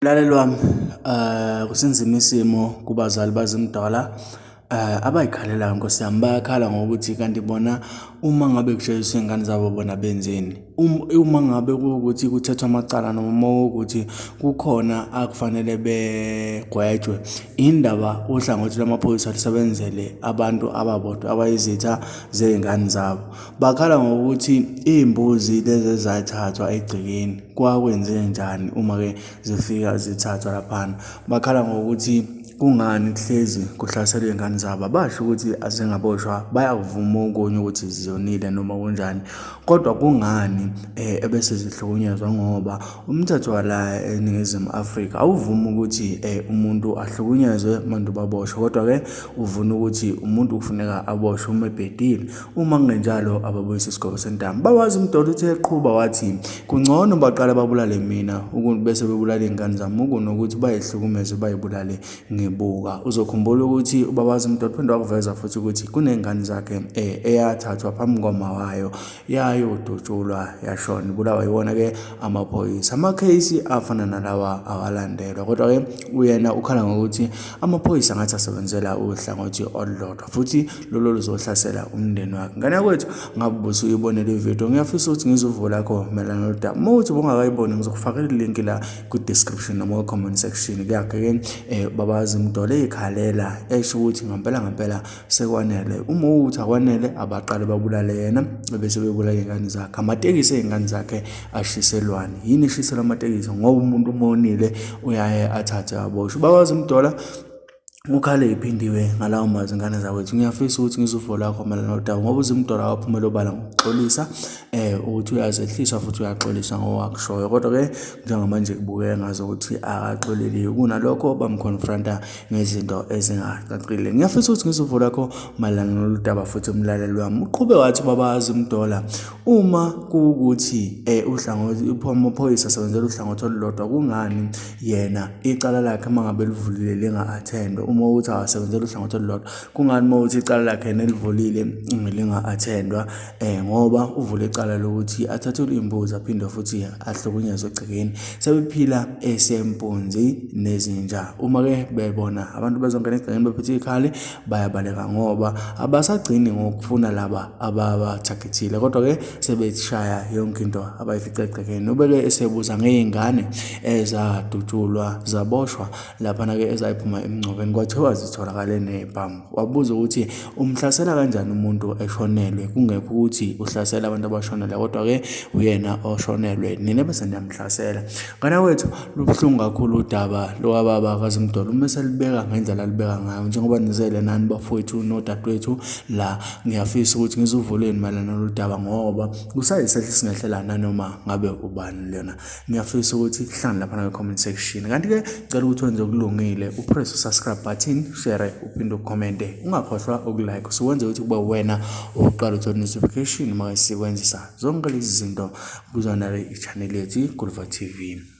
Mlaleli wami, kusinzima isimo kubazali baZimdollar abayikhalelayo Nkosi yami, bayakhala ngokuthi kanti bona uma ngabe kushayiswa iy'ngane zabo bona benzeni. Uma ngabe kuwukuthi kuthethwa amacala noma uma kuwukuthi kukhona akufanele begwetshwe, indaba uhlangothi lwamaphoyisa lusebenzele abantu ababodwa abayizitha zey'ngane zabo. Bakhala ngokuthi iy'mbuzi lezi ezathathwa egcekeni kwakwenzenjani uma-ke zifika zithathwa laphana. Bakhala ngokuthi kungani kuhlezi kuhlaselwa iy'ngane zabo. Abasho ukuthi azingaboshwa, bayakuvuma okunye ukuthi ziyonile noma kunjani, kodwa kungani ebese zihlukunyezwa ngoba umthetho wala eNingizimu Afrika awuvumi ukuthi umuntu ahlukunyezwe manje baboshwe, kodwa-ke uvuna ukuthi umuntu kufuneka aboshwe uma ebhedile. Uma kungenjalo ababuyise isigwebo sentambo. Bawazi uMdoli uthe eqhuba wathi kungcono baqale babulale mina bese bebulala iy'ngane zami kunokuthi bayihlukumeze bayibulale ngibuka. Uzokhumbula ukuthi uBabazi uMdoli uphinde wakuveza futhi ukuthi kuney'ngane zakhe eyathathwa phambi koma wayo yayodutshulwa yashona ibulawa yiwona-ke amaphoyisa. Amakheyisi afana nalawa awalandelwa kodwa-ke uyena ukhala ngokuthi amaphoyisa ngathi asebenzela uhlangothi olulodwa futhi lolo luzohlasela umndeni wakhe. Ngane yakwethu ngabe ubusuyibonile ividiyo, ngiyafisa ukuthi ngizwe uvo lakho mayelana noludaba. Uma uthi ubungakayiboni ngizokufakela ilinki la kwi-description noma kwi-comment section. Kuyakhe-ke babazi Mdole ey'khalela esho ukuthi ngampela ngampela sekwanele. Uma uthi akwanele abaqale babulale yena bese bebulala iy'ngane zakhe. Amatekisi ey'ngane zakhe ashiselwani? Yini eshiselwa amatekisi? Ngoba umuntu uma onile uyaye athathe aboshwe. Babazi Mdola ukhale iphindiwe ngalawo mazwi ngane zakwethu. Ngiyafisa ukuthi ngizwe uvo lwakho mayelana nodaba ngoba uZimdollar waphumela obala ngokuxolisa ukuthi uyazehlisa futhi uyaxolisa ngowakushoyo, kodwa-ke njengamanje kubukeka ngazi ukuthi akaxoleliwe. Kunalokho bamconfronta ngezinto ezingacacile. Ngiyafisa ukuthi ngizwe uvo lwakho mayelana nalolu daba futhi umlaleli wami. Uqhube wathi ubaba Zimdollar uma kuwukuthi uhlangothi amaphoyisa asebenzela uhlangothi olulodwa kungani yena icala lakhe uma ngabe livulile linga-athendwa uma ukuthi awasebenzela uhlangothi olulodwa kungani uma ukuthi icala lakhe yena elivulile linga-athendwa ngoba uvule icala lokuthi athathelwe iy'mbuzi aphinde futhi ahlukunyezwe egcekeni sebephila esempunzi nezinja uma-ke bebona abantu bezongena egcekeni bephethe iy'khali bayabaleka ngoba abasagcini ngokufuna laba ababathagethile kodwa-ke sebeshaya yonke into abayifica egcekeni. Ubeke esebuza ngey'ngane ezadutshulwa zaboshwa laphana-ke ezayiphuma emngcwabeni kwathiwa zitholakale ney'bhamu. Wabuza ukuthi umhlasela kanjani umuntu eshonelwe kungekho ukuthi uhlasela abantu abashonelwe kodwa-ke uyena oshonelwe nina bese niyamhlasela. Ngane wethu lubuhlungu kakhulu udaba lukababa kaZimdollar uma eselibeka ngendlela alibeka ngayo njengoba nizele nani bafowethu nodadewethu la ngiyafisa ukuthi ngizuvuleni mayelana nalolu daba ngoba kusayisehlo singehlela nanoma ngabe ubani lona. Ngiyafisa ukuthi hlangane lapha kwi-comment section. Kanti-ke cela ukuthi wenze okulungile upress u-subscribe button, share uphinde ukhomente. Ungakhohlwa ukulike usuwenze ukuthi kube wena oqala uthola notification uma sikwenzisa zonke lezi zinto kuzona le i-channel yethu iGuluva TV.